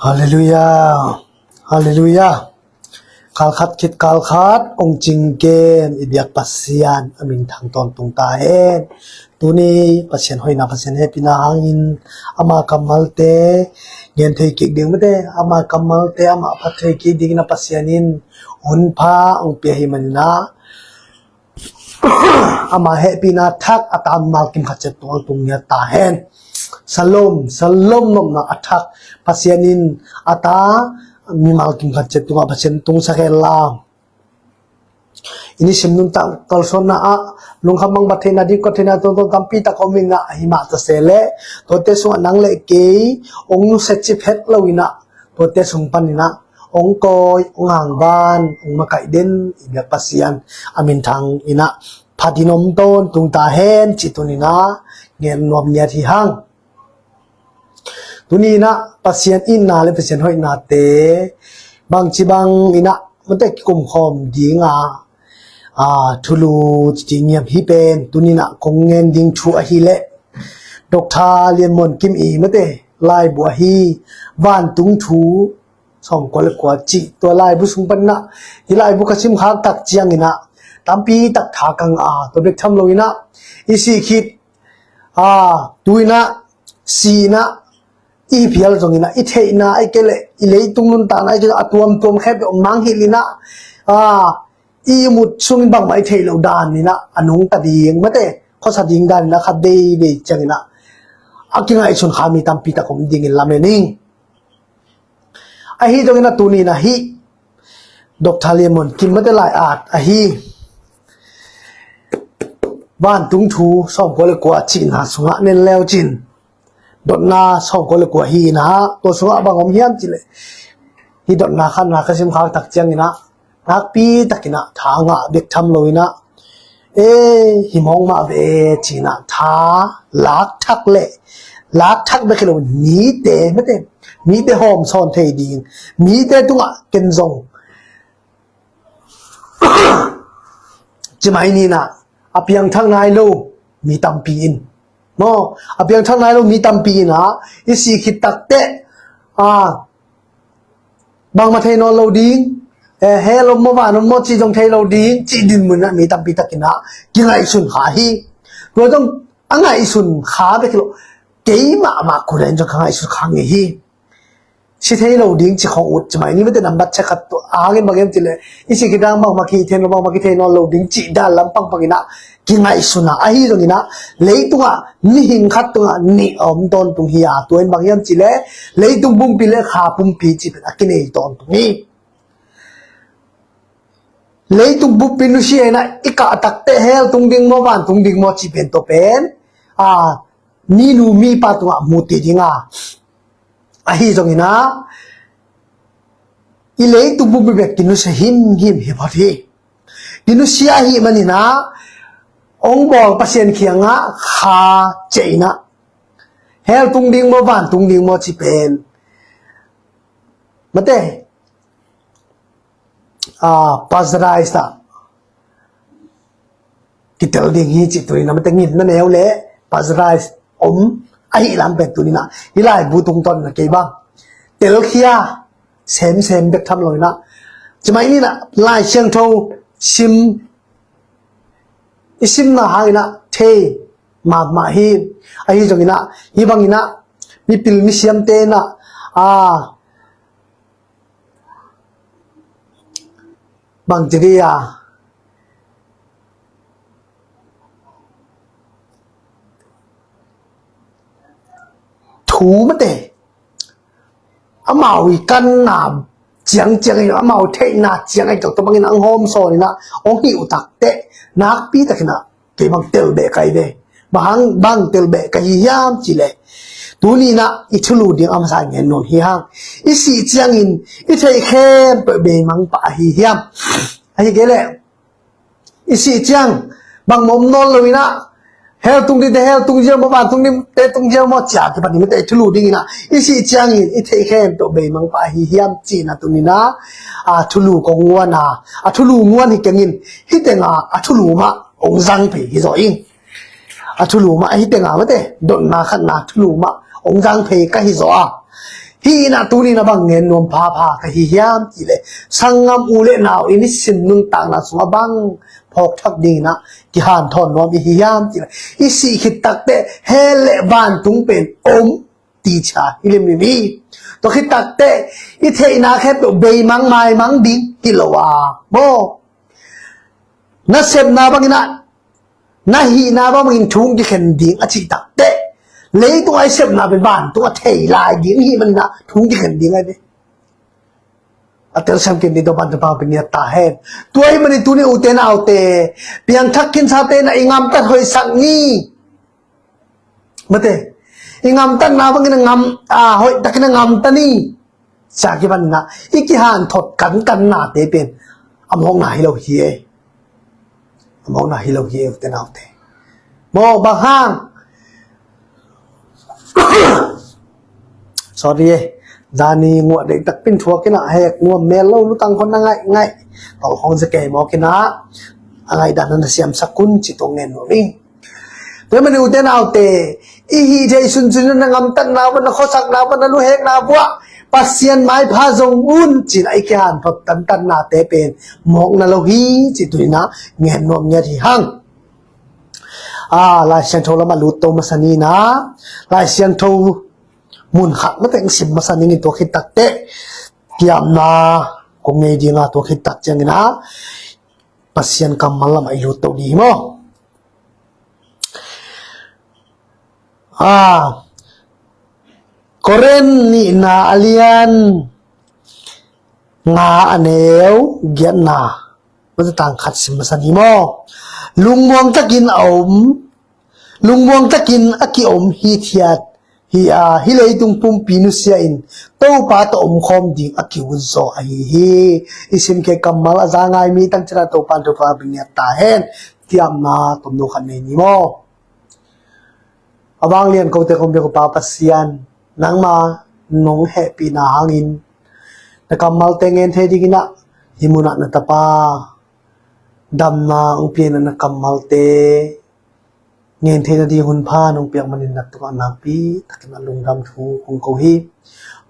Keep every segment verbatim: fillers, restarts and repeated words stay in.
Halleluiah. Halleluiah. Kalkhat khit kalkhat ong cingken i biak Pasian a minthang tawntung ta hen. Tuni Pasian hoihna, Pasian hehpihna hangin ama kammalte gen thei kik ding mate, ama kammalte ama phat thei kik dingin a Pasian in hunpha ong pia hi maninah ama hehpihna thak a ta mimal kim khat ciat tung a tung ngiat ta hen. Salom, salom nopna a thak Pasian in a ta mimal kim khat ciat tungah Pasian tungsak hen la. I nisim nuntak kalsuanna ah lungkham mangbat theihna, dikot theihna tuamtuam tampi tak om inah, ahi mah ta se leh tuate sungah nang le kei ong nusia cip het lo inah, tuate sung paninah ong kawi, ong hangvan, ong makaih den i biak Pasian a minthang inah phatin om tawntung ta hen ci tuninah gen nuam ngiat hi hang. Tuninah Pasian itna le Pasian hoihnate bangci bang inah mate kikum khawm dinga, a, thulu cici ngiam hi pen. Tuninah kong ngen ding thu ahileh Doctor Lian Muan Kim i mate laibu ahi Vantung Thu sawmkua le kua cih tua laibu sung paninah, hi laibu ka simkhak tak cianginah tampi tak tha ka ngah a, tua bek tham lo inah i sih khit, a, tu inah si inah i phial zong inah i theihna ai kei leh i leitung nuntakna ai kei a tuamtuam khep om mang hilh inah, a, i mut sungin bangmah i theih loh dan inah a nungta ding mate khuasa ding dan inah khat deidei cianginah a kingaihsun kha mi tampi tak om dingin lamen ing. Ahi zongin a tuninah hih Doctor Lian Muan Kim mate lai at ahi Vantung Thu sawmkua le kua cihna sungah nen leu cin dotna sawmkua le kua hi inah, tua sungah bang om hiam cileh hi dotna khatna ka simkhak tak cianginah nakpi takinah tha ngah bek tham lo inah, e, hi mawng mah ve cinah tha lak thak le lak thak bek hi lo mite mate, mite hawm sawn thei ding, mite tungah ken zong cimai ninah a piangthak nai lo mi tampi in maw, a piangthak nai lo mi tampi inah i sih khit takteh, a, bangmah thei nawn lo ding, e, hell om maw van om maw cih zong thei lo ding cih dinmun ah mi tampi takinah kingaihsun kha hi. Tua zong a ngaihsun kha bek hi lo, keimah mah kunah in zong ka ngaihsun kha ngei hi. Si thei lo ding ci khong ut cimai ni mate nambat cia khat tua a hangin bang hiam cileh i sih khit dang bangmah kithei nawn, bangmah kithei nawn lo ding cih dan lampang panginah kingaihsun a, ahi zonginah leitungah mihing khat tungah nih a om tawntung hi a, tua in bang hiam cileh leitung pumpi le kha pumpi cih pen a kinei tawntung hi. Leitung pumpi nusia inah i kah takteh hell tung ding maw, van tung ding maw cih pen tua pen, a, minu mipa tungah muti dinga, ahi zonginah i leitung pumpi bek kinusia himhim hi phot hi. Kinusia ahih maninah ong bawl Pasian kiangah kha ciah inah hell tung ding maw, van tung ding maw cih pen mate, a, paradise ah kitel ding hi cih tuninah mate ngitna neu le paradise om ahih lam pen tuninah hi laibu tungtawn inah kei bang telkhia semsem bek tham lo inah cimai ninah Lai Siangtho sim i simna hanginah thei mahmah hi. Ahi zonginah hi banginah mipil misiamte inah, a, bangci dih a thu mate amau i kanna ciangciang ahi, amau theihna ciang ahi tok tua bangin ang hawm sawn inah ong hih uh takteh nakpi takinah kei bang telbeh ka hi ve. Bang hang bang telbeh ka hi hiam cileh tuninah i thulu ding a masa ngen nuam hi hang. I sih ciangin i theih khempeuh beimang pah ahi hiam? Ahi kei leh i sih ciang bang mawh om nawn lo inah hell tung dingte hell tung ziau maw, van tung dingte tung ziau maw cia kipan hi mate i thulu dinginah i sih ciangin i theih khempeuh beimang pah ahi hiam cihna tuninah, a, thulu kong nguan a, a thulu nguan hi kengin hitenga a thulu mah ong zang phei hi zaw ing. A thulu mah ahi tenga mate dotna khatna thulu mah ong zang phei ka hi zaw a, Hih in ah tuni in ah bang gen nuam phapha ka hi hiam cih leh, sanggam u le nau in i sin nuntakna sungah bang phawk thak ding in ah kihanthawn nuam i hi hiam cih leh, i sih khit takteh hell le vantung pen om ti ciang hi limlim hi. Tua khit takteh i theihna khempeuh beimang maimang ding hi lo a, maw? Na sepna bangin ah, na hihna bangin thu hong kikhen ding a cih takteh, leitung a i sepna pen vantung a thei lai ding hi manin ah thu hong kikhen ding ahi ve. A telsiam kei ni, Topa'n thupha pia ta hen. Tua ahih manin tuni ute naute, piangthak khinsate in ah i gamtat hoihsak ni. Mate, i gamtatna bangin a gam, a, hoihtakin a gamta ni. Tua kipan in ah i kihanthawn kantan nate pen a mawkna hi lo hi e. A mawkna hi lo hi e, ute naute. Maw, bang hang? Sorry e. Zani nguah deih takpi in thuak in ah, hek nuam mel lo, lutang khawng na ngaih ngaih. Tawh khawng za kei mawk in ah, a ngaihdan na siamsak un cih tua gen nuam ing. Tua ahih manin ute naute, i hih theih sunsun in ah na gamtatna uah, na khuasakna uah, na luhekna uah Pasian maipha zong un ci-in ah i kihanthawn kantan nate pen mawkna lo hi cih tuni in ah gen nuam ngiat hi hang. A, Lai Siangtho lamah lut to masa ni in ah, Lai Siangtho mun khat mateng sim masa ning in, tua khit takteh kiamna kong nei ding a, tua khit tak ciangin ah Pasian kammal lamah i lut to ding hi maw? A, Korin nihna a lian nga a neu giatna, masa tang khat sim masa ni maw? Lungmuang takin a om, lungmuang takin a kiom hithiat hi a, hih leitung pumpi nusia in Topa tawh omkhawm ding a kiut zaw ahi hi. I sim khit kammal a za ngai mi tang ciat ah Topa'n thupha pia ta hen. Kiamna tomno khat nei ni maw? A vanglian kote kong biak uh Pa Pasian, nangma nong hehpihna hangin na kammalte gen thei dingin ah, hih munah na tapa damna hong pia in ah, na kammalte gen theih nading hun pha nong piak manin na tungah nakpi takin a lungdam thu kong ko hi.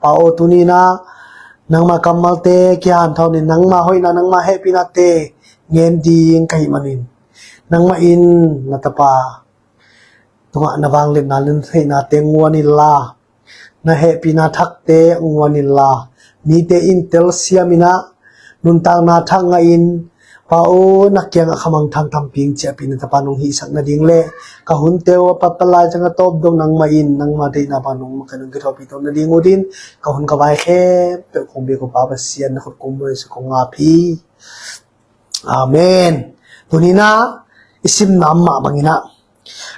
Pa aw, tuni in ah nangma kammalte kihanthawn in, nangma hoihna, nangma hehpihnate gen ding ka hih manin, nangmah in na tapa tungah na vangliatna le na theihnate nguan inla, na hehpihna thakte nguan inla, mite in telsiam in ah, nuntakna thak ngah in, Pa aw, na kiangah khamangthang tampi hong ciahpih na tapa nong hihsak nading le ka hunte uh a pat lai ciang a tawp dong nangmah in nangma deihna bang nong makaih, nong kithuahpih to nading ut in, ka hun ka vai khempeuh kong biak uh Pa Pasian, na khut kong muan, Jesu kong ap hi. Amen. Tuni in ah i simna mah bangin ah,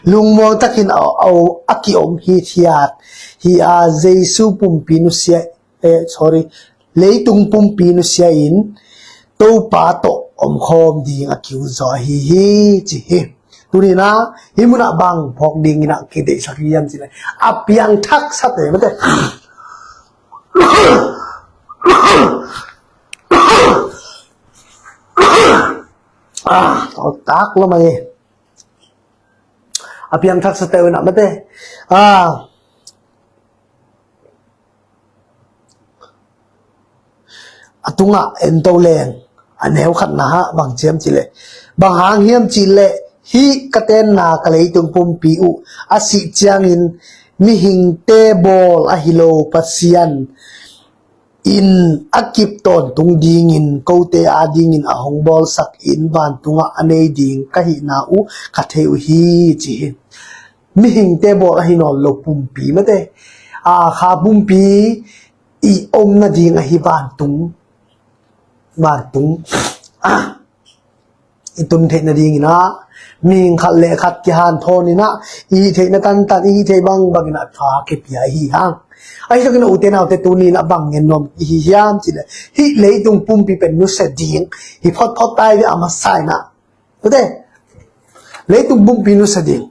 lungmuang takin a, a, a kiom hithiat hi a, Jesu pumpi nusia, eh, sorry, leitung pumpi nusia in Topa tawh omkhawm ding a kiut zaw ahi hi, ci hi. Tuni in ah hih munah bang phawk dingin ah kideihsak hiam cih leh, a piangthaksate, mate, ah, tak lamah hi. A piangthaksate uh in ah, mate, ah, a tungah en to leng, a neu khatna ah bang ci hiam cih leh, bang hang hiam cih leh, hih ka tenna ka leitung pumpi uh a sih ciangin mihingte bawl ahi lo Pasian in a kip tawntung dingin kote adingin a hong bawlsak in vantungah a nei ding ka hihna uh ka thei uh hi, ci hi. Mihingte bawl ahi nawn lo pumpi, mate, a, kha pumpi i om nading ahi vantung, vantung, a, i tun theih nadingin ah, mihing khat le khat kihanthawn in ah, i hih theihna tantan, i hih theih bangbang in ah tha kipia ahi hang. Ahi zongin ah ute naute, tuni in ah bang gen nuam i hi hiam cih leh, hih leitung pumpi pen nusia ding hi photphot ta hi ve, a masa in ah. Ute, leitung pumpi nusia ding.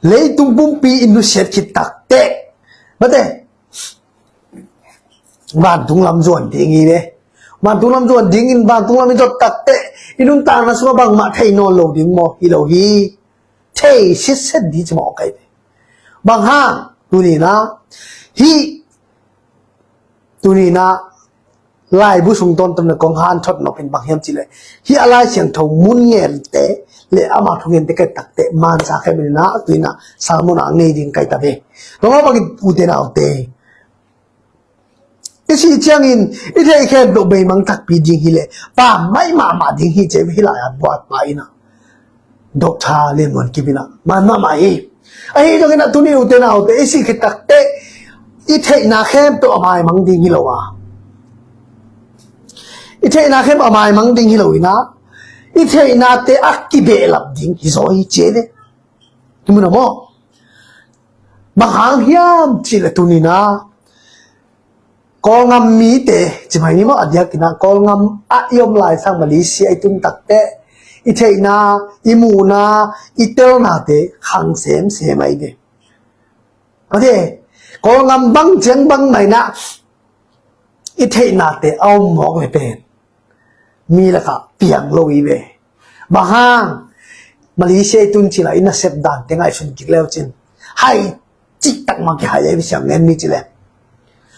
Leitung pumpi i nusiat khit takteh, mate, vantung lam zuan ding hi ve. Vantung lam zuan dingin, vantung lam i zot takteh, i nuntakna sungah bangmah thei nawn lo ding maw? Hi lo hi. Thei sitset ding ci mawk ahi ve. Bang hang? Tuni-in ah hih tuni-in ah laibu sung tawntung na kong hanthot nop in bang hiam cih leh, hih a Lai Siangtho mun ngente le ama thugente ka et tak teh mansa khem in ah tuni-in ah sermon a nei ding ka hi ta ve. Tua mah bangin ute naute, i sih ciangin i theih khempeuh beimang takpi ding hi leh pammaih mahmah ding hi ci-a hih lai-ah buat pa in ah, Doctor Lian Muan Kip in ah man mahmah hi. Ahi zongin ah tuni ute naute, i sih khit tak teh i theihna khempeuh a maimang ding hi lo a, i theihna khempeuh a maimang ding hi lo in ah, i theihnate a kibehlap ding hi zaw hi ci hi. Hi mu na maw? Bang hang hiam cih leh tuni-in ah Kawlgam mite, ci mai ni maw, a diakin ah Kawlgam ah i om lai sang Malaysia i tun tak teh i theihna, i muhna, i telnate khang semsem ahi ve. Mate, Kawlgam bang ciang bang mah in ah i theihnate a om mawk le pen mi lakah piang lo hi ve. Bang hang? Malaysia i tun cil a i nasep dante ngaihsun kik le uh cin, hai cih tak mah kihai ahi ve, siam ngen ni ci leh.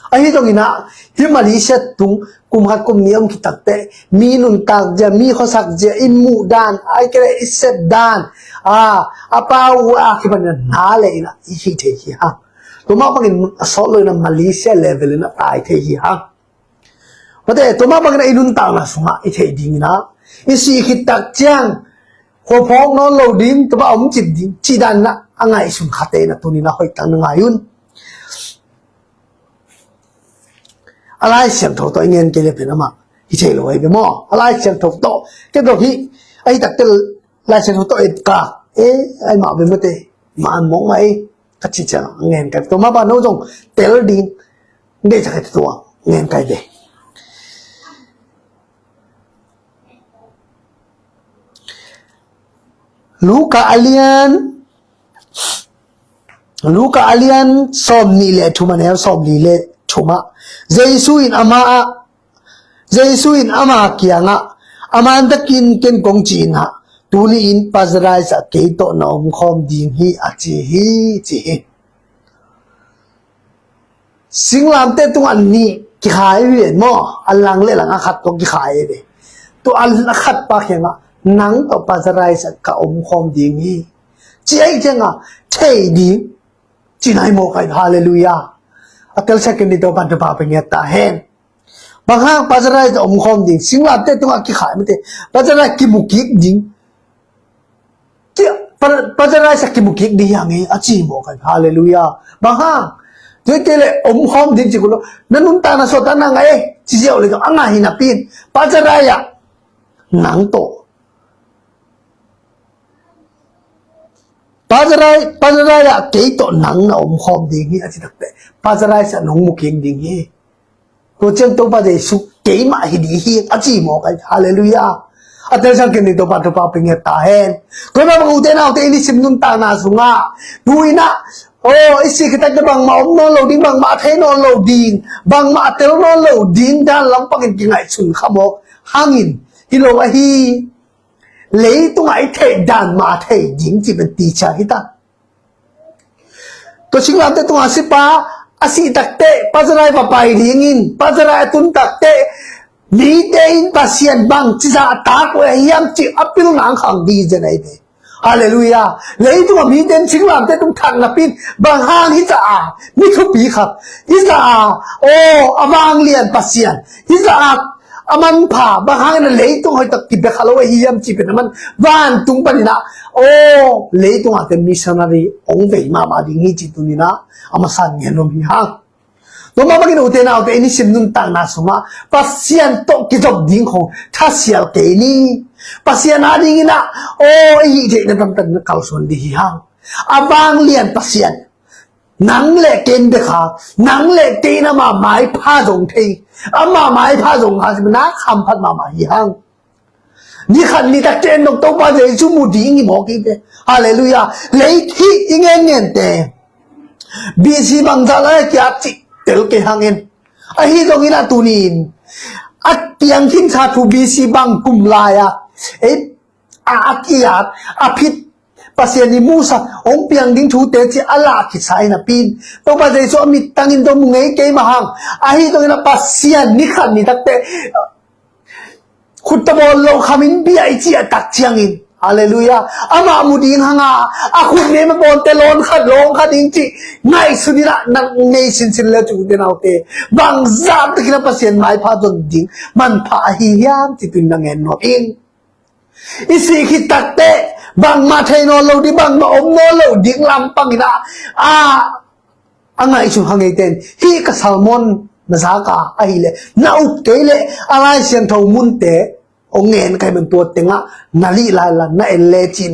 Ahi zongin ah hih Malaysia tung kum khat kum nih om khit tak teh mi nuntak zia, mi khuasak zia, i muh dan, ahih kei leh i sep dan, a, a pa uh a kipan in ah na le in ah i hih thei hi hang. Tua mah bangin a sawt lo in ah Malaysia level in ah tai thei hi hang. Mate, tua mah bangin ah i nuntakna sungah i theih ding in ah, i sih khit tak ciang khuaphawk nawn lo ding, tua mah om cip ding cih dan in ah a ngaihsun khate in ah tuni-in ah hoih tak na ngai un. A Lai Siangtho tawh i ngen kei le pen amah hi thei lo ahi ve maw? A Lai Siangtho tawh, kei tawh hih, ahi tak teh Lai Siangtho tawh et ka, eh, ahi mah ve mate, man mawk mah ei, ka cih ciang a ngen ka hi. Tua mah bang no zong tel ding, deihsak ka hi tua ngen ka hi ve. Luka a lian, Luka a lian sawmnih le thum, a neu sawmli le thum ah, Jesu in ama ah, Jesu in ama kiangah, a mantakin ken kong ci in ah, tuni-in Paradise ah kei tawh na omkhawm ding hi, a ci hi, ci hi. Singlamteh tungah nih kikhai ve maw, a lang le lang a khat tawh kikhai ve. Tua a khat pa kiangah, nang tawh Paradise ah ka omkhawm ding hi, ci ahih ciangah thei ding, ci nai maw kai, halleluiah. A telsiam kei ni, Topa'n thupha pia ngiat ta hen. Bang hang Paradise ah omkhawm ding, singlamteh tungah kikhai mate, Paradise ah kimu kik ding. Ki, Pa-, Paradise ah kimu kik ding hi hang e, a ci maw kai, halleluiah. Bang hang? Tua hi kei leh omkhawm ding ci kul lo, na nuntakna suahtakna ngah e, ci ziau le zong a ngah hi napi in, Paradise ah nang tawh Paradise, Paradise ah kei tawh nang na omkhawm ding hi, a ci tak teh Paradise ah nong mu kik ding hi. Tua ciang Topa Jesu keimah hi ding hi, a ci maw kai, halleluiah. A telsiam kei ni, Topa'n thupha pia ngiat ta hen. Tua mah bang ute naute, i nisim nuntakna sungah, tu-in ah, oh, i sih khit tak teh bangmah om nawn lo ding, bangmah a thei nawn lo ding, bangmah a tel nawn lo ding dan lampangin kingaihsun kha mawk hangin hi lo ahi. Leitungah i theih dan mah thei ding cih pen teacher hi ta. Tua singlamteh tungah sipa a sih tak teh Paradise va pai dingin, Paradise a tun tak teh mite in Pasian bangci zah a tak uh hiam cih a pilna khang ding hi zen ahi ve. Halleluiah. Leitungah mite in singlamteh tung thak napi in, bang hang hih zah a mi thupi khat, hih zah a, aw, a vanglian Pasian, hih zah a a manpha, bang hangin a leitung hoih tak kibia kha lo ahi hiam cih pen a man, vantung panin ah, aw, leitung ah te missionary hong vei mahmah ding hi cih tuni-in ah a masa in gen nuam hi hang. Tua mah bangin ute naute, i nisim nuntakna sungah Pasian tawh kizop ding khong thasial kei ni. Pasian a dingin ah, aw, i hih theihna tampi in kalsuan ding hi hang. A vanglian Pasian, nang le kei in bek a, nang le kei in ama maipha zong thei, ama maipha zong kha, na khamphat mahmah hi hang. Ni khat ni tak ciang dong Topa Jesu mu ding hi mawk hi ve. Halleluiah. Lei hih i ngen ngente, B C bangzah lai a kiat cih tel kei hang in. Ahi zongin ah tuni-in a piangkhin kha thu B C bang kum lai-a ei, a, a kiat, a phit, Pasian i musak hong piang ding thute ci a lah khitsa hi napi in, Topa Jesu a mittang in zong mu ngei kei mah hang, ahi zongin a Pasian ni khat ni takte khut tabawl loh khamin bia i ciah tak ciangin, halleluiah, amah mu ding hanga a khut nei mabawngte lawn khat lawng kha ding cih ngaihsun in ah, nang nei sinsin le, ute naute, bangzah takin a Pasian maipha zon ding manpha ahi hiam cih tuni-in na gen nuam ing. I sih khit takteh bangmah thei nawn lo ding, bangmah om nawn lo ding lampang in ah, a, a ngaihsun kha ngeite in, hih ka sermon na zak a ahih leh, na up kei leh a Lai Siangtho munte hong ngen ka hih man, tua tengah na lih lai la, na en lecin.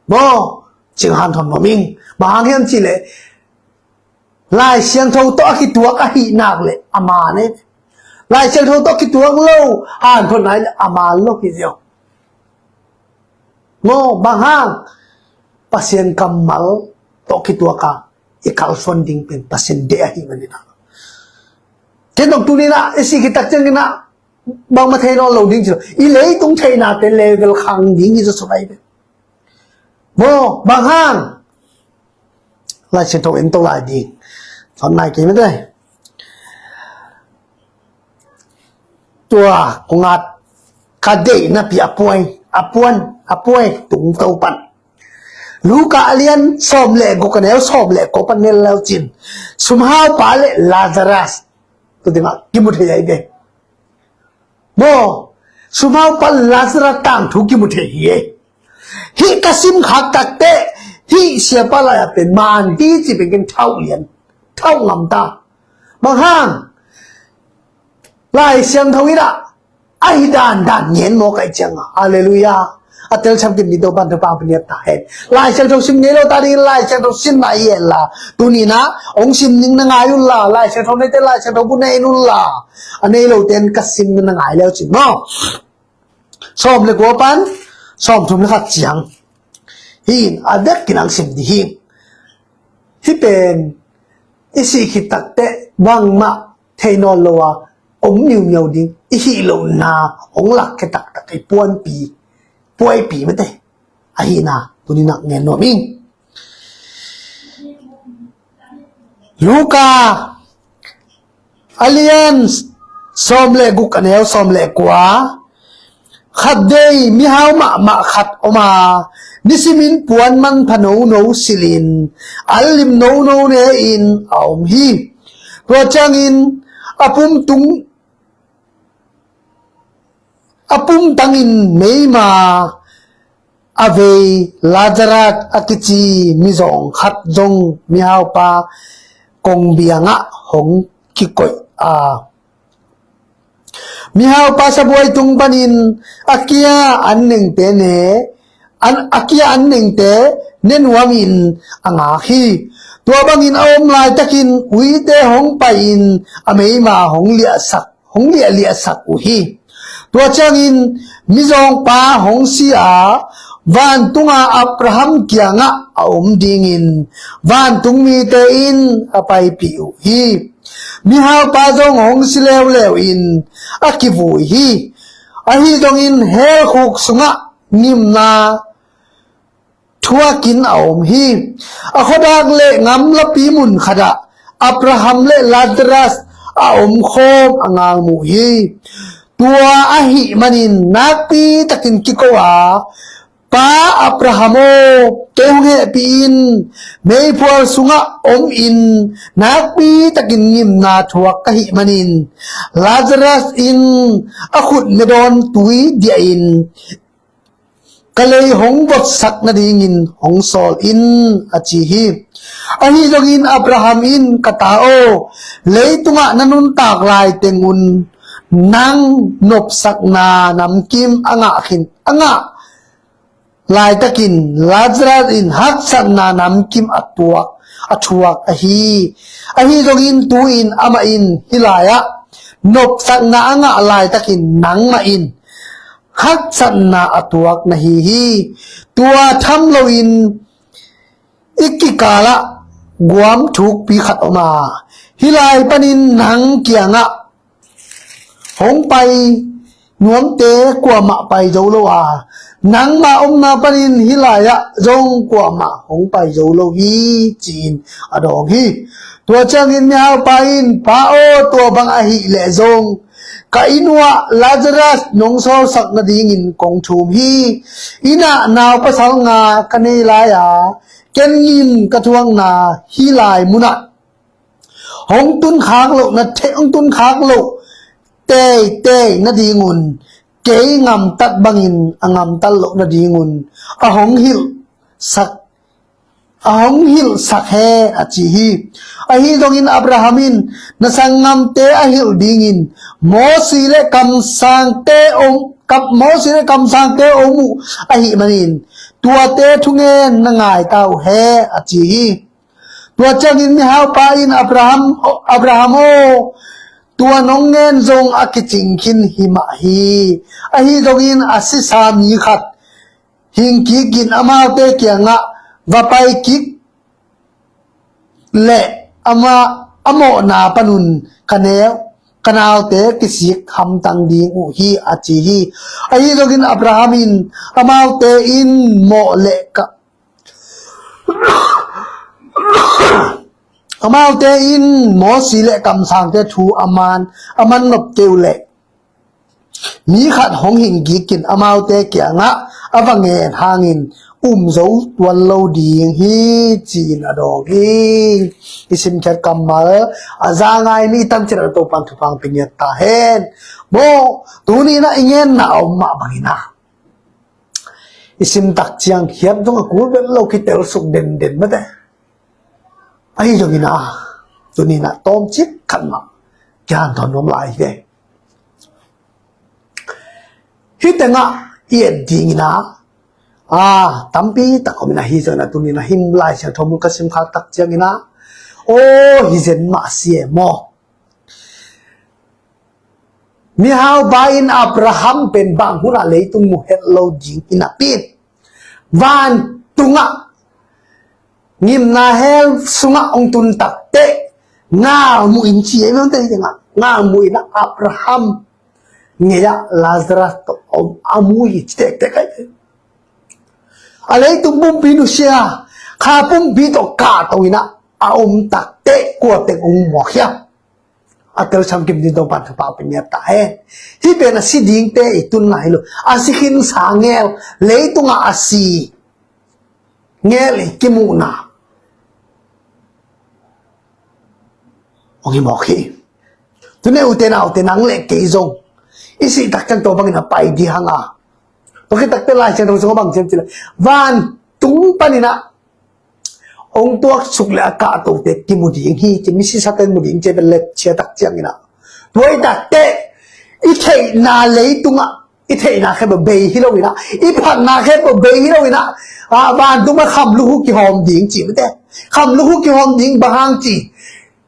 Maw, cing hanthawn nuam ing. Bang hang hiam cih leh, Lai Siangtho tawh a kituak ahih nak leh a man e. Lai Siangtho tawh kituak lo, hanthawn nai leh a man lo hi ziau. Maw, bang hang? Pasian kammal tawh kituak a i kalsuan ding pen Pasian deih ahih manin ah. Ken dong tuni-in ah, i sih khit tak ciangin ah, bangmah thei nawn lo ding ci lo. I leitung theihnate level khang ding hi zaw, suai ve. Maw, bang hang? Lai Siangtho en to lai ding. Sawn nai kei mate. Tua kong at, ka deih napi a puai, a puan, a puai tung to pan. Luka a lian sawm le guk, a neu sawm le kua pan en leu cin, sumhaupa le Lazarus, tua tengah kimu thei ahi ve. Maw, sumhaupa Lazarus tangthu kimu thei hi e. Hih ka sim khak takteh, hih siapa lai-ah pen man hi cih pen ken thauh lian, thauh ngam ta. Bang hang? Lai Siangtho in ah, ahi dandan ngen mawk ahih ciangin, halleluiah. A telsiam kim ni Topa'n thupha pia ta hen. Lai Siangtho sim ngei lo ta dingin Lai Siangtho simna i en la, tuni-in ah hong sim ning na ngai un la, Lai Siangtho neite Lai Siangtho bu na en un la, a nei lote in ka sim na ngai leu cin maw. Sawm le kua pan sawm thum le khat ciang. Hih in a vekin hong sim ding hi. Hih pen i sih khit takteh bangmah thei nawn lo a om miumiau ding i hih lohna hong lakkhia taktak i puanpi, puaipi mate ahihna tuni-in ah ngen nuam ing. Luka a lian sawm le guk, a neu sawm le kua. Khatvei mihau mahmah khat om a, nisimin puan manpha nono silhin, an lim nono ne-in a om hi. Tua ciangin a pum tung, a pum tangin meima a vei Lazarus a kici mizawng khat zong mihaupa kongbiangah hong kikoih a, mihaupa sabuai tung panin a kia an nengte ne, an, a kia an nengte ne nuamin a ngak hi. Tua bangin a om laitakin uite hong pai-in a meima hong liahsak, hong liahliahsak uh hi. Tua ciangin mizawngpa hong si a, vantunga Abraham kiangah a om dingin vantung mite in a paipih uh hi. Mihaupa zong hong si leuleu in a kivui hi. Ahi zongin hell khuk sungah ngimna thuakin a om hi. A khuadak le ngamlapi mun khatah Abraham le Lazarus a omkhawm a ngalmu hi. Tua ahih manin nakpi takin kiko a, Pa Abraham aw, kei hong hehpih in, meiphual sungah om in, nakpi takin ngimna thuak ka hih manin Lazarus in a khut medawn tui diahin ka lei hong votsak nadingin hong sawl in, a ci hi. Ahi zongin Abraham in, ka ta aw, leitungah na nuntak lai tengun nang nopsakna namkim a ngah khin, a ngah laitakin Lazarus in haksatna namkim a tuak, a thuak ahi. Ahi zongin tu-in amah in hih lai-ah nopsakna a ngah laitakin nangmah in haksatna a tuak na hi hi. Tua tham loin i kikalah guam thukpi khat om a, hih lai panin nang kiangah hong pai nuamte kuamah pai zo lo a, nangma omna panin hih lai-ah zong kuamah hong pai zo lo hi, ci-in a dawng hi. Tua ciangin mihaupa in, Pa aw, tua bang ahih leh zong ka inn uah Lazarus nong sawlsak nadingin kong thum hi. Inn ah naupasal nga ka nei lai a, ken ngim ka thuakna hih lai munah hong tunkhak loh na the-, hong tunkhak loh teitei nadingun, kei ngamtat bangin a ngamtat loh nadingun a hong hilhsak, a hong hilhsak hen, a ci hi. Ahi zongin Abraham in, na sanggamte a hilh dingin Mosi le kamsangte om, kam, Mosi le kamsangte om uh ahih manin tuate thungen na ngai ta uh hen, a ci hi. Tua ciangin mihaupa in, Abraham, Abraham aw, tua nong ngen zong a kicing khin hi mah hi. Ahi zongin a sisa mi khat hing kikin amaute kiangah va pai kik leh amah a mawhna panun ka neu, ka naute kisik hamtang ding uh hi, a ci hi. Ahi zongin Abraham in amaute in mawh leh ka Amaute in Mosi le kamsangte thu a man, a man nop kei uh leh mi khat hong hing kikin amaute kiangah a va ngen hangin um zo tuan lo ding hi, ci-in a dawng hi. I simkhiat kammal a za ngai mi tamcin a Topan thupha pia ngiat ta hen. Maw, tuni-in ah i ngenna a om mah bangin ah i sim tak ciang hiat zong a kul bel lo kitel suk denden mate. Ahi zongin ah tuni-in ah tawmcik khat mah kihanthawn nuam lai hi ve. Hih tengah i et dingin ah, a, tampi tak om in ah, ahi zongin ah tuni-in ah hih Lai Siangtho mun ka simkhak tak ciangin ah, aw, hi zen mah si e maw. Mihaupa in Abraham pen bang hunah leitung mu het lo ding hi napi in, vantungah ngimna hell sungah hong tun takteh ngal muh in ci ei mawte hi tengah, ngal muh in ah Abraham ngei-ah Lazarus tawh a om a mu hi ci tektek ai. A leitung pumpi nusia, kha pumpi tawh kahto in ah a om takteh kuate hong muak hiam? A telsiam kim ding Topan thupha pia ngiat ta hen. Hih pen a si dingte i tunna hi lo. A si khinsa ngel, leitungah a si ngel i kimuhna hong hi mawk hi. Tuni ute naute, nang le kei zong i sih tak ciang tua bangin a pai ding hang a. Tua khit takteh Lai Siangtho sungah bang ci hiam cih leh, vantung panin ah hong tuaksuk le a kahtote kimu ding hi ci, misi sate mu ding ci, lepchia tak ciangin ah. Tua i takteh i theihna leitungah, i theihna khempeuh bei hi lo in ah, i phatna khempeuh bei hi lo in ah, a, vantung pan kham lukhu kihawm ding ci mate. Kham lukhu kihawm ding bang hang ci,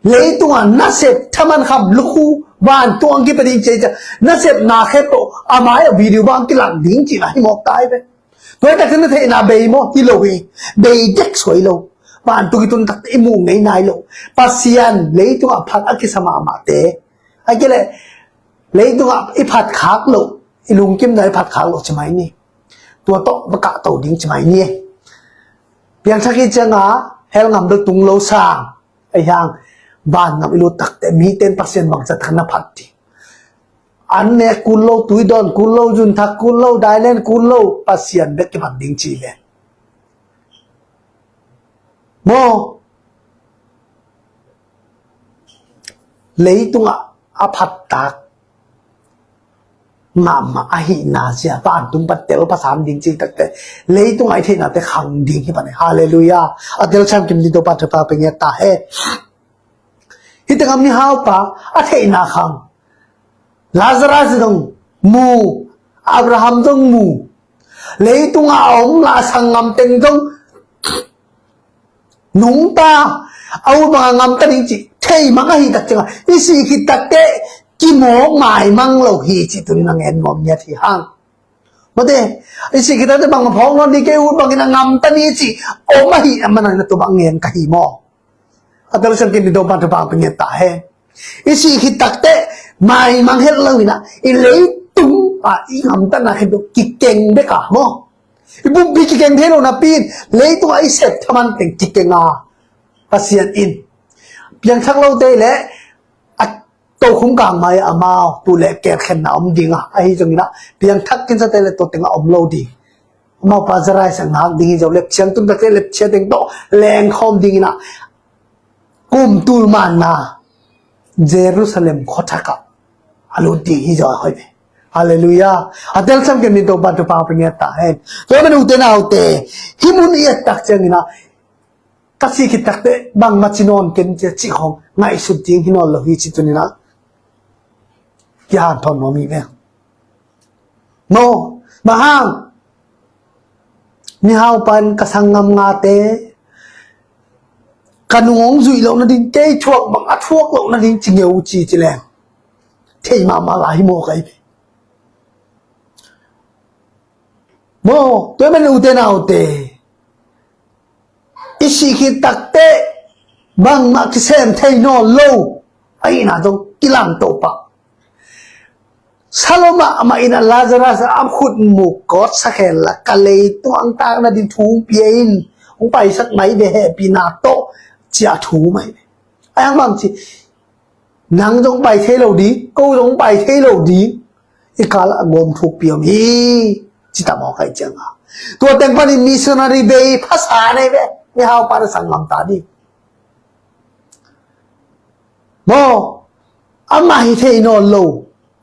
leitungah nasep thaman kham lukhu vantung kipan ding ci, nasepna khempeuh a mai-ah video bang kilak ding cihna hi mawk ta hi ve. Tua hi takteh na theihna bei maw? Hi lo hi. Bei dek suai lo. Vantung i tun takteh i muh ngei nai lo. Pasian leitungah phat a kisa mahmahte, a kei leh leitungah i phat khak loh, i lungkimna i phat khak loh ci mai ni. Tua tawh va kahto ding ci mai ni. Piangthak i ciangah hell ngam bel tung lo sang, ahi hang vangam i lut takteh mite in Pasian bangzah tak na phat ding? An nek kul lo, tui dawn kul lo, zunthak kul lo, dailen kul lo, Pasian bek kiphat ding ci ve. Maw, leitungah a phattak mahmah ahihna sia, vantung pan tel pasan ding cih takteh leitungah i theihnate khang ding hi pan hi. Halleluiah. A telsiam kim ding Topan thupha pia ngiat ta hen. Hih tengah mihaupa a theihna khang. Lazarus zong mu, Abraham zong mu. Leitungah a om la a sanggam teng zong nungta a ut banga ngamta ding cih thei mang ahih tak ciangah i sih khit takteh kimawk maimang lo hi cih tuni-in a ngen nuam ngiat hi hang. Mate, i sih khit takteh bangmah phawk nawn ding kei, ut bangin a ngamta ni cih om ahih manin a tua bang ngen ka hi maw? A telsiam kim ding Topan thupha pia ngiat ta hen. I sih khit takteh maimang het lo in ah, i leitung a i gamtatna khen tawh kikeng bek a maw, i pumpi kikeng thei lo napi in leitungah i sep thaman teng kikeng a, Pasian in piangthak lote le a tokhum kang mai amau tu le kelkhenna om ding a, ahi zongin ah piangthak kinsate le tua tengah om lo ding. Amau pa Lazarus a ngak ding hi zo, lepchia tung takte lepchia teng tawh lengkhawm dingin ah kum tul manna Jerusalem khuathak ah a lut ding hi zo a, hoi ve. Halleluiah. A telsiam ken min Topa thupha pia ngiat ta hen. Tua man ute naute, hih mun i et tak ciangin ah ka sih khit takte bangmah ci nawn ken cia cih khawng ngaihsut ding hi nawn lo hi ci tunin ah kihanthawn nuam hi ve. Maw, bang hang? Mihau pan ka sanggam ngate ka nung hong zuih loh nading, kei thuak bang a thuak loh nading ci ngeu ci ci leng thei mahmah lai hi maw ka hi ve. Maw, tua man ute naute, i sih khit takte bangmah kisem thei nawn lo ahihna zong kilang to pah. Salomah amah in ah Lazarus a khut muk kawt sakhen la ka leitung ang tak nading thu pia in, hong paisak mai ve, hehpihna tawh, cia thu mai ve. Ai hang bang ci, nang zong pai thei lo ding, ko zong pai thei lo ding, i kal a gawm thukpi om hi. Ci ta maw kai cianga, tua teng panin missionary bei phasa nei ve. Mihau pan a sanggam ta ding. Maw, amah hi thei nawn lo.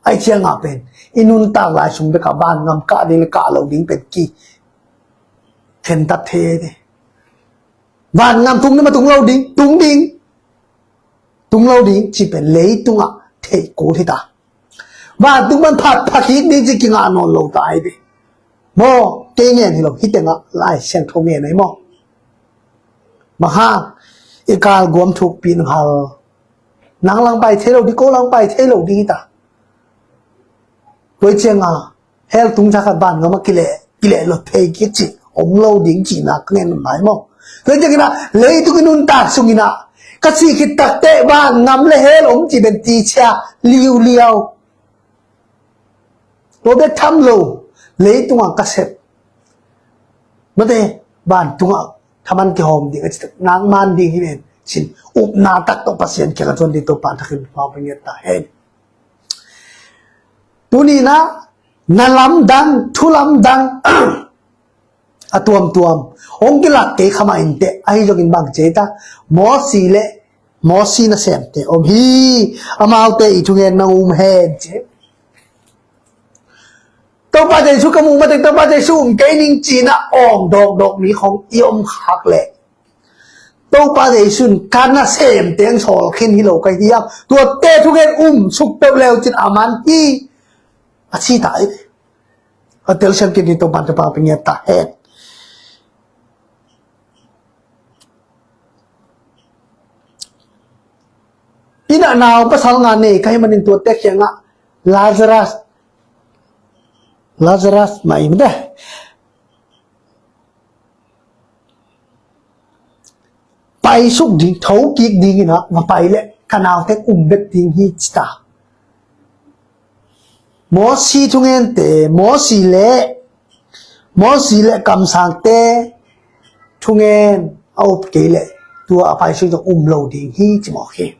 Ai cianga pen i nuntak lai sung beka vangam kah ding le kah lo ding pen ki khentat thei ve. Vangam tung ding ma tung lo ding, tung ding, tung lo ding ci pen leitungah theih kul hi ta. Vantung man phat phat hik ding ci kingah nawn lo ta ai ve. Maw, kei ngen hi lo, hi tengah Lai Siangtho ngen ai maw? Bang hang? I kal guam thukpi nang hal. Nang lang pai thei lo ding, ko lang pai thei lo ding hi ta. Tua cianga hell tung zakhat vangam a kileh, kileh lo thei kik ci om lo ding cihna ka ngen lai maw? Tua ciangin ah leitung i nuntak sungin ah ka sih khit takte vangam le hell om ci ben ti cia liuliau. Tua bek tham lo, leitungah ka sep mate, vantungah thaman kihawm ding a citak nak man ding hi ven cin upna tak tawh Pasian kiangah tuan ding Topa thakin pau pengeta hen. Tuninah na lamdang, thu lamdang a tuamtuam hong kilak kei khamah inteh, ahi zongin bang cei ta, Mosi le Mosi nasemte om hi. Amaute i thungen na um hen ci. Topa Jesu ka muh matek Topa Jesu um kei ning cina awng dawkdawk mi khong i om khak leh Topa Jesu in ka nasemte ang sawl khin hi lo ka hiam? Tuate thungen um suk peuh leu cin a man hi. A ci ta i ve. A telsiam kei ni Topa Topa pe ngiat ta hen. Ina nau pasal nga nei ka hi manin tuate kiangah Lazarus, Lazarus mai mate. Pai suk ding, tho kik ding ina, va pai le ka naute um bek ding hi ci ta. Mosi thungente, Mosi le, Mosi le kamsangte thungen a up kei le tua a pai suk dong um lo ding hi ci mawk hi.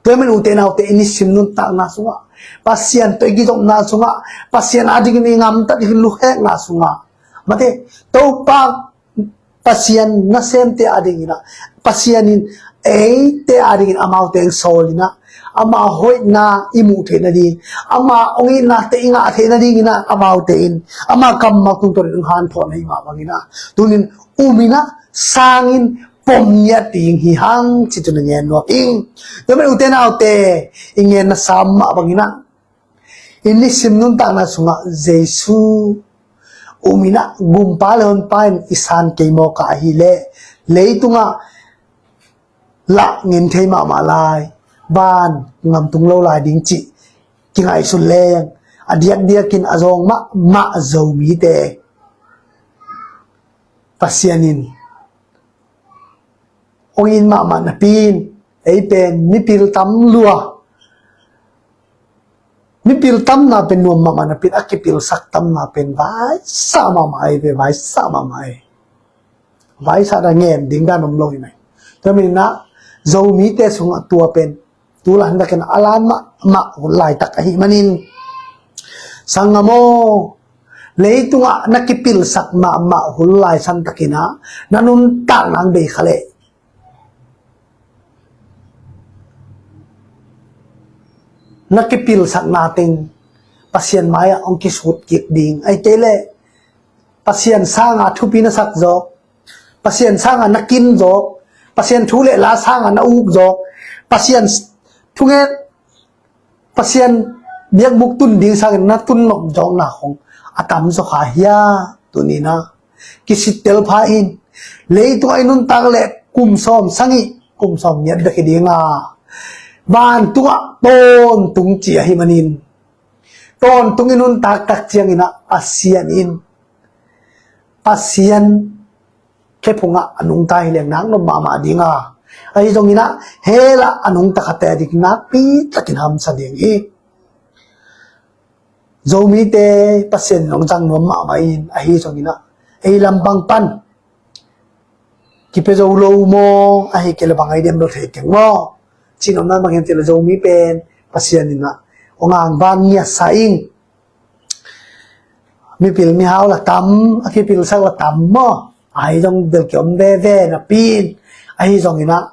Tua man ute naute i nisim nuntakna sungah, Pasian tawh i kizopna sungah, Pasian adingin i ngamtat i luhekna sungah mate, Topa Pasian nasemte adingin ah, Pasian in eite adingin amaute ang sawl in ah, ama hoihna i muh theih nading, ama ong itnate i ngah theih nadingin ah, amaute in ama kammal tungtawnin ang hanthawn ahi mah bangin ah, tunin um in ah, sangin pom ngiat ding hi hang ci tuna ngen nuam ing. Tua man ute naute i ngenna sam mah bangin ah, i nisim nuntakna sungah Jesu um in ah, gumpa le honpa in i san kei mawk a ahih leh leitungah lah ngen thei mahmah lai, van ngam tung lo lai ding cih kingaihsun leng, a diakdiakin a zawng mahmah Zomite Pasian in ong it mahmah napi in, ei pen mipil tam lua, Mipil tamna pen nuam mahmah napi-in a kipilsak tamna pen vaisa mahmah ahi ve, vaisa mahmah ahi. Vaisa na ngen ding dan om lo hi mai. Tua manin ah Zomite sungah tua pen tu laitakin a lan mahmah hun laitak ahih manin, sanggam aw, leitungah na kipilsak mahmah hun lai santakin ah na nuntakna hong bei kha leh, na kipilsakna teng Pasian mai-ah hong kisut kik ding. Ahih kei leh Pasian sanga thupi na sak zawk, Pasian sanga na kin zawk, Pasian thu le la sanga na uk zawk, Pasian thungen, Pasian biakbuk tun ding sangin na tun nop zawkna khong a tam zaw kha hia? Tuni-in ah kisittel pha in. Leitungah i nuntak leh kum sawm sagih, kum sawm giat bek hi ding a, vantungah tawntung ci ahih manin, tawntung i nuntak tak ciangin ah Pasian in, Pasian khephungah a nungta hi leng nak nop mahmah ding a, ahi zongin ah hell ah a nungta khate a ding nakpi takin hamsa ding hi. Zomite Pasian in hong zang nuam mahmah in, ahi zongin ah ei lampang pan kipia zo lo maw, ahih kei leh bang ahi diam bel thei keng maw, cih nopna bang hiam cih leh Zomi pen Pasian in ah hong angvan ngiatsa ing. Mipil mihau la tam, a kipilsak la tam maw, ahi zong bel kiom veve napi-in, ahi zongin ah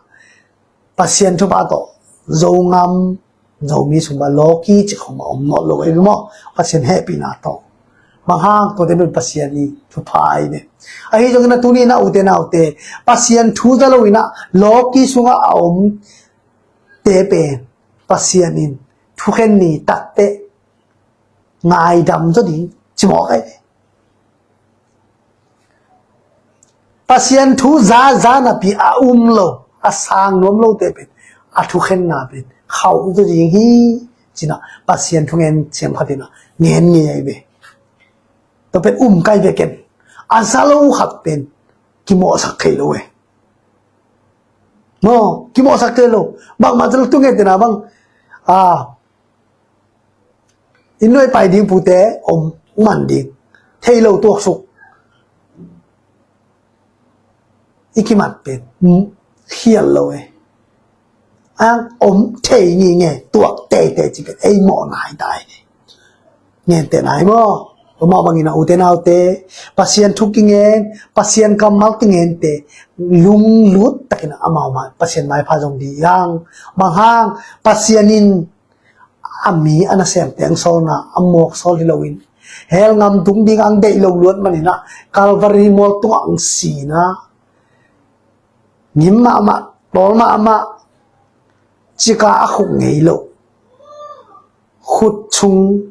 Pasian thupha tawh Zogam, Zomi sungah lawki cih khong a om nawn lo ahi ve maw, Pasian hehpihna tawh. Bang hang, tuate pen Pasian i thupha ahi ve. Ahi zongin ah tuni-in ah ute naute, Pasian thu za lo-in ah lawki sungah a omte pen Pasian in thukhen ni takteh ngaidam zaw ding ci mawk ahi ve. Pasian thu za za napi a um lo, a sang nuam lote pen a thukhenna pen khauh zaw ding hi, ci-in ah Pasian thungen siam khat in ah ngen ngei ahi ve. Tua pen um kai ve ken. A za lo khat pen kimawhsak thei lo e. Maw, kimawhsak thei lo. Bangmah za lo, tu ngen teh na bang, a, i nuai pai ding pute om man ding, thei lo tuaksuk. I kimat pen, hmm, khial lo e. Ang om thei ngi nge, tuak teitei ci pen ei mawhna hi ta hi. Ngen teh na hi maw. Tua mah bangin ah ute naute, Pasian thu kingen, Pasian kammal kingente lunglut takin ah amau mai, Pasian maipha zong ding hi hang. Bang hang, Pasian in a mi a nasemte hong sawlna a mawk sawl hi loin, hell gam tung ding a hong deih lo luat manin ah Calvary mual tungah hong si-in ah, ngim mahmah, tawl mahmah, cika a khuk ngei lo, khut sung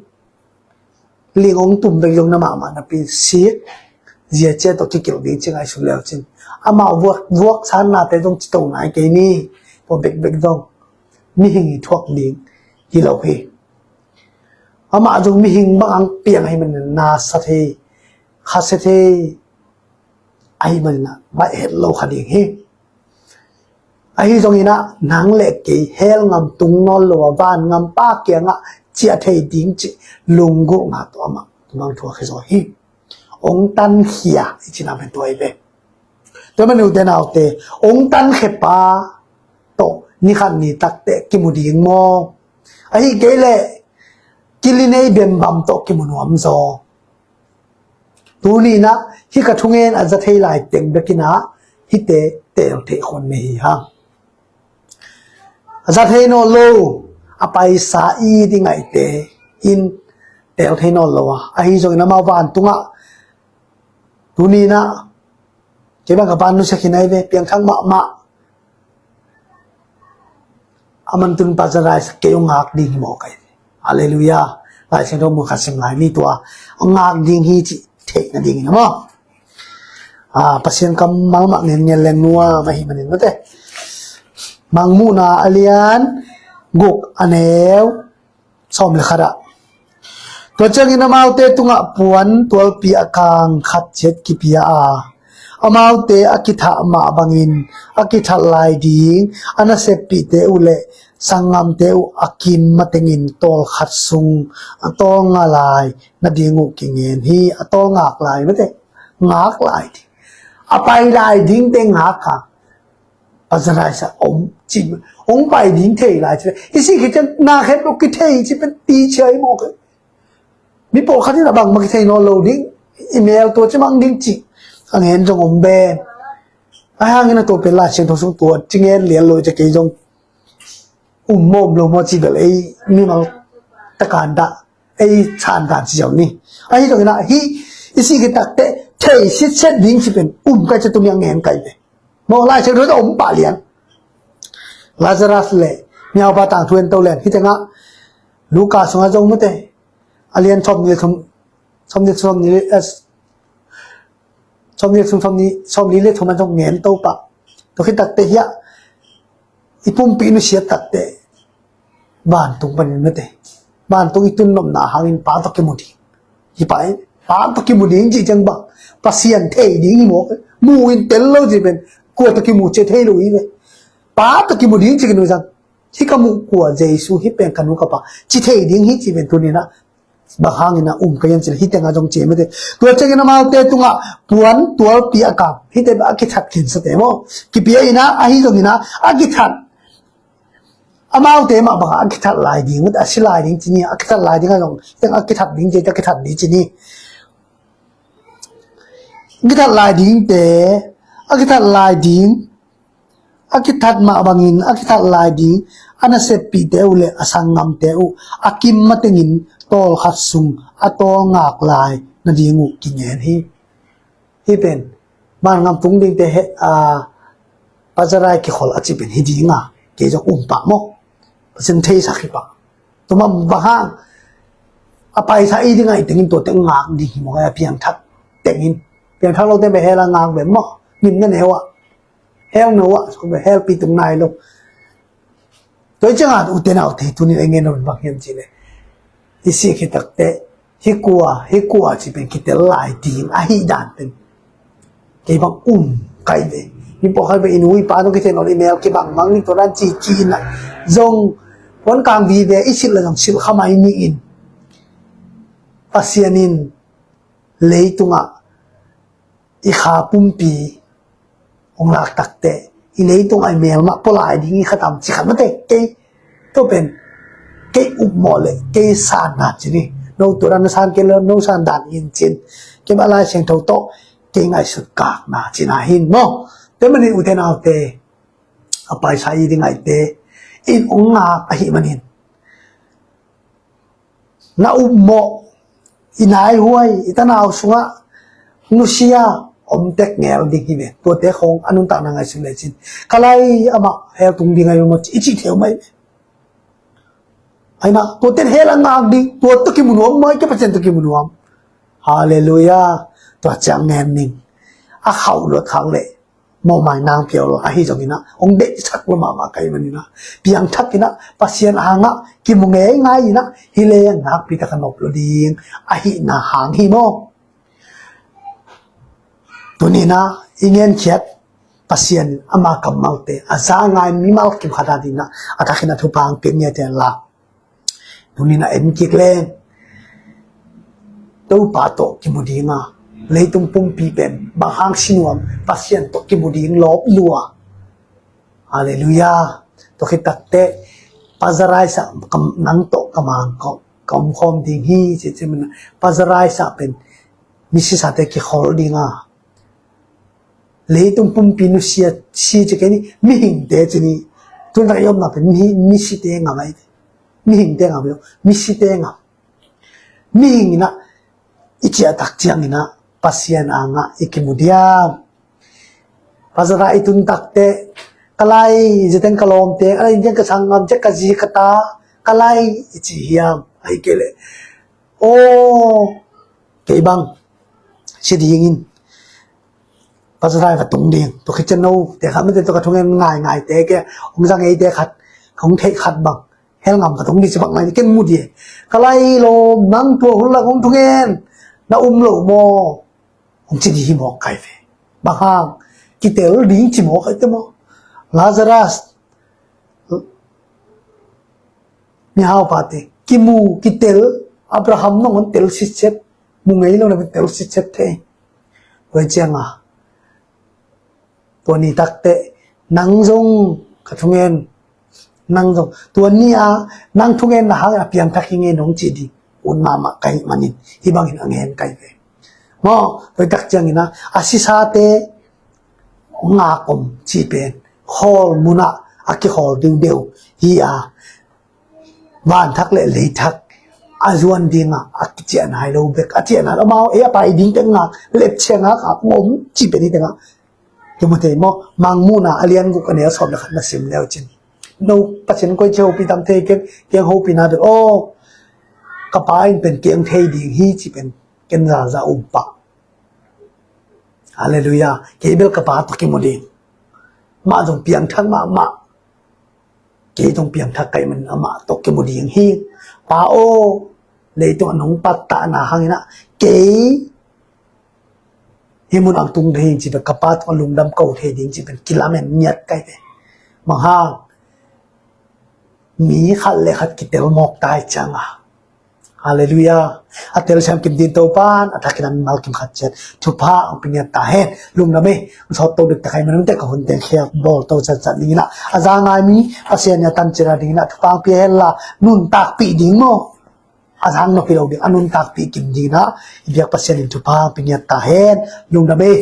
ling hong tum bek zong na mahmah napi, sik zia cia tawh kikilh ding ci ngaihsun le uh cin, amau vuak, vuak sannate zong ci to nai kei ni. Tua bekbek zong mihing i thuak ding hi lo hi. Amah zong mihing bang hong piang ahih manin ah na sa thei, kha sia thei ahih manin ah baih het lo kha ding hi. Ahi zongin ah nang le kei hell gam tung nawn lo a, van gam pa kiangah ciah thei ding cih lunggulhna tawh amah tua bang thuak hi zaw hi. Hong tankhia i cihna pen tua hi ve. Tua manin ute naute, hong tankhia pa tawh ni khat ni takteh kimu ding maw? Ahih kei leh kilinei bembam tawh kimu nuam zaw? Tuni-in ah hih ka thungen a za thei lai teng bekin ah hihte teel theih khol mah hi hang. A za thei nawn lo, a paisa it i ngaihte in teel thei nawn lo a, ahi zongin amau vantungah tuni-in ah, kei bang ka pa nusia khin ahi ve, piangthak mahmah. A man tun pa za dai sa kei hong ngak ding hi mawk ahi. Halleluiah. Lai Siangtho mun khat sim lai ni tua hong ngak ding hi cih theih nadingin a maw. Ah, Pasian kammal mah ngen ngen leng nuam ahih manin mate. Mangmuhna a lian guk a neu sawm le khat ah, tua ciangin amaute tungah puan tualpi a kang khat ciat kipia a, amaute a kithah mah bangin a kithat lai ding a naseppihte uh le sanggamte uh a kim matengin tawlkhat sung a tawlnga lai nading uh kingen hi. A tawlngak lai mate, ngak lai ding, a pai lai dingte ngak a. Pazarai sa om ci, ong pai ding thei lai ci. I si khit ciang na khem lo kithei ci pen ti cia i mawk. Mi pawlkhat in a bang mah kithei nawn lo ding, i mel tua ci mang ding ci a ngen zong om ben. A hangin a tua pen Lai Siangtho sung tua ci ngen lian lo ci kei zong um mawm lo maw ci bel ei mimal takan dah ei san dan ci zau ni. Ahi zongin ah hih i si khit takte thei sitset ding ci pen um kai ci tuni a ngen kai ve. Maw Lai Siangtho ta om pah lian. Lazarus le miaupa tangthu en to lian hih tengah Luka sungah zong mate a lian sawm ni le thum, sawm ni, sawm ni le, eh, sawm ni le thum, sawm ni, sawm ni le thum a zong ngen to pah. Tua khit takte hiah i pumpi nusia takte vantung panin mate, vantung i tun nopna hangin Pa tawh kimu ding. Hi pa in Pa tawh kimu ding ci ciang bang Pasian thei ding hi maw? Mu in tel lo ci pen kua tawh kimu ci thei lo hi ve. Pa tawh kimu ding ci kinu zang hi ka mu kua Jesu hi pen ka nu ka pa ci thei ding hi ci pen tuninah bang hangin a um ka hiam cih leh hih tengah zong ci mate. Tua ciangin amaute tungah puan tualpi a kang hihte a kithat khinsate maw? Kipia inah ahi zonginah a kithat amaute mah bangah a kithat lai ding, a si lai ding ci ni, a kithat lai ding a zong hih tengah a kithat ding ci, a kithat ding ci ni. Kithat lai dingte, a kithat lai ding, a kithat mah bangin a kithat lai ding a naseppihte uh le a sanggamte uh a kim matengin tawlkhat sung a tawlngak lai nading uh kingen hi. Hih pen mangngam tung dingte he a Pazarai kikhol a ci pen hi dinga kei zong um pah maw? Pasian theisak hi pah. Tua mah bang hang a paisa i ding a i tengin tuate ngak ding hi maw? A piangthak tengin, piangthak lote beh hel a ngak beh maw? Min na neu ah hel no ah, so beh hel pi tung nai lo. Tua i ciangah ute naute tunin enge no bang hiam ci le i si khit takte hi kua hi kua ci pen kitel lai ding ahi dan pen kei bang um kai ve. Mi pawlkhat beh i nu i pa zong kithei nawn i mel kibang mang ning tua dan ci ci inah zong puan kang vive i silh la zong silh kha mai ni in Pasian in leitungah i kha pumpi hong lak takte i leitungah i mel mah pua lai ding i kha tam ci khat mate kei tua pen kei upmawh le kei sanna ci ni. No tua dan na san kei le no san dan in cin kei mah Lai Siangtho tawh kei ngaihsut kakna cina hin maw? Tua manin ute naute a paisa i ding aite in hong ngak ahi manin na upmawh i naihuai i tanau sungah nusia om tek ngel ding hi ve. Tuate khong a nuntakna ngaihsun lecin ka lai amah hel tung ding ahi maw i cih theu mai ve. Ahi mah tuate hel a ngak ding tua tawh kimu nuam maw i ke Pasian tawh kimu nuam. Halleluiah. Tua ciang ngen ning a khauh luat khak leh mawhmai nang piau lo ahi zonginah hong deihsak lo mahmah kai maninah piangthakinah Pasian hangah kimu ngeingai inah hi leng nakpi taka nop lo ding ahihna hang hi maw? Tuninah i ngenkhiat Pasian ama kammalte a za ngai mimal kim khat a dinah a thakinah thupha hang piak ngiate la. Tunin a en kik leng Topa tawh kimu dinga leitung pumpi pen bang hang sinuam Pasian tawh kimu ding lawp lua. Halleluiah. Tua khit takte Pazarai sa nang tawh ka mang ka om khawm ding hi ci ci mana Pazarai sa pen misisate kikhol dinga leitung pumpi nusia si ci kei ni mihingte ci ni. Tuntak i omna pen misite ngam ai. Mihingte ngam lo misite ngam. Mihing inah i ciahtak cianginah Pasian angah i kimu diam? Pazarai i tuntakte ka lai ziteng ka lawmte a lai ziteng ka sanggam ziteng ka zi ka ta ka lai i ci hiam? Ahi kei leh aw kei bang si dingin Pazarai va tung ding. Tua khit cian no te khat mite tua ka thungen ngaingai te ke hong zang ei te khat hong theih khat bang hel ngam ka tung ding ci bang lai ken mu ding. Ka lai lawm nang tua hun lak hong thungen na um lo maw? Hong ci ding hi mawk kai ve. Bang hang kitel ding ci mawk kai te maw? Lazarus, Mihaupate kimu kitel, Abraham nangawn tel sitset, mu ngei lo na tel sitset thei. Tua cianga tua ni takte nang zong ka thungen, nang zong tua ni a nang thungenna hangin a piangthak hi ngei nong ci ding un mahmah ka hih manin hih bangin a ngen kai ve. Maw, tua tak ciangin a sisate ngak om ci pen khawl munah a kikhawl deuhdeuh hi a, vanthak le leithak a zuan dingah a kician hai lo bek, a cian hai lo mau ei a pai ding tengah lepcia ngak a om ci pen hi tengah. Timote maw, Mangmuhna a lian guk a neu sawm le khat na sim leu cin, no Pasian koi ci hopi tam thei keng, keng hopi na bek aw, ka pa in pen keng thei ding hi ci pen ken zaza um pah. Halleluiah. Kei bel ka pa tawh kimu ding. Mah zong piangthak mahmah. Kei zong piangthak kai man amah tawh kimu ding hi. Pa aw, leitung a nong pattahna hangin ah kei hih mun ang tung ding ci pen ka pa tawh lungdam ko thei ding ci pen kilamen ngiat kai ve. Bang hang, mi khat le khat kitel mawk tai cianga. Halleluiah. A telsiam kim ding Topan a thakin a mimal kim khat ciat thupha ang piniat ta hen. Lungdam e. Ang sawt to dik takai manung te ka hun te khia bawl to chat chat dingin ah a za ngai mi Pasian nia tan cira dingin ah thupha ang pia hen la nun takpi ding maw, a zang no pilo ding a nun takpi kim dingin ah i biak Pasian in thupha ang piniat ta hen. Lungdam e.